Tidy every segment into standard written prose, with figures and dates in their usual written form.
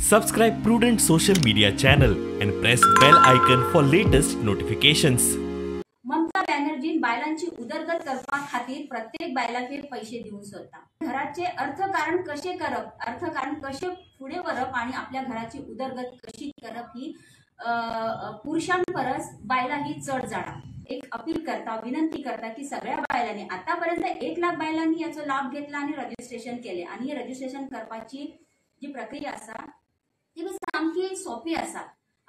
Subscribe Prudent social media channel and press bell icon for latest notifications. Mamata बॅनर्जीन बायलांची उदरगत करपा खातीर प्रत्येक बायलाक पैसे दिवंक सोदता. घराचे अर्थकारण कशें करप, अर्थकारण कशें फुडें व्हरप आनी आपल्या घराची उदरगत कशी करप ही पुरुषां परस बायलां ही चड जाणा. एक अपील करता, विनंती करता की सगळ्या बायलांनी आतापर्यंत 1 लाख बायलांनी याचो लाभ घेतला आणि रजिस्ट्रेशन केले. आणि हे रजिस्ट्रेशन करपाची जी प्रक्रिया आसा ती बी सामकी सोपी आसा.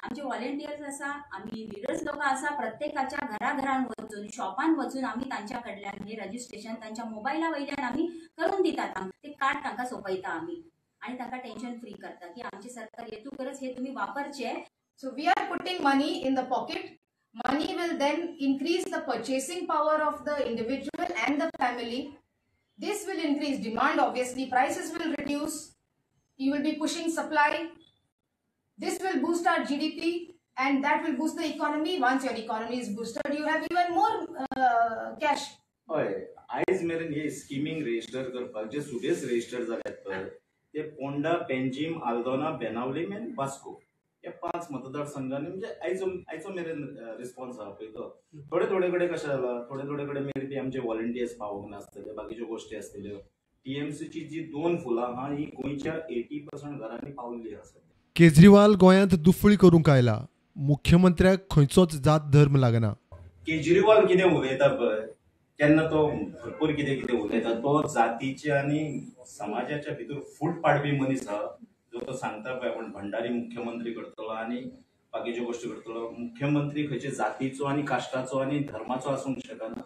आमचे व्हॉलेंटियर्स आसा, आमी लिडर्स लोक आसा, प्रत्येकाच्या घराघरान वचून, शॉपान वचून आमी तांच्या कडल्यान हे रजिस्ट्रेशन तांच्या मोबायला वयल्यान आमी करून दितात. ते कार्ड तांकां सोंपयता आमी आनी तांकां टेन्शन फ्री करता की आमचे सरकार येतकच हे तुमी वापरचे. So we are putting money in the pocket. Money will then increase the purchasing power of the individual and the family. This will increase demand, obviously. Prices will reduce. You will be pushing supply. This will boost our GDP and that will boost the economy. Once your economy is boosted, you have even more cash. हय, आयज मेरेन हे स्किमींग register करपाक जे सुबेज register जाल्यात पळय ते पोंडा, पेंजीम, आल्दोना, बेनावलीम आनी वास्को हे 5 मतदारसंघांनी म्हणजे आयचो मेरेन रिस्पॉन्स आहा पळय तो. थोडे थोडे कडेन कशें जाला, थोडे थोडे कडेन मे बी आमचे व्हॉलंटियर्स पावोंक नासतले, बाकीच्यो गोश्टी आसतल्यो. टीएमसीची जी 2 फुलां आहा ही गोंयच्या 80% घरांनी पावल्ली आसा. केजरीवाल गोंयांत दुफळी करूंक आयला, मुख्यमंत्र्याक खंयचोच जात धर्म लागना. केजरीवाल कितें उलयता पळय तेन्ना तो भरपूर कितें कितें उलयता. तो जातीचे आनी समाजाच्या भितर फूट पाडपी मनीस आहा. जो तो सांगता पळय आपूण भंडारी मुख्यमंत्री करतलो आनी बाकीच्यो गोश्टी करतलो. मुख्यमंत्री खंयचे जातीचो आनी काश्टाचो आनी धर्माचो आसूंक शकना.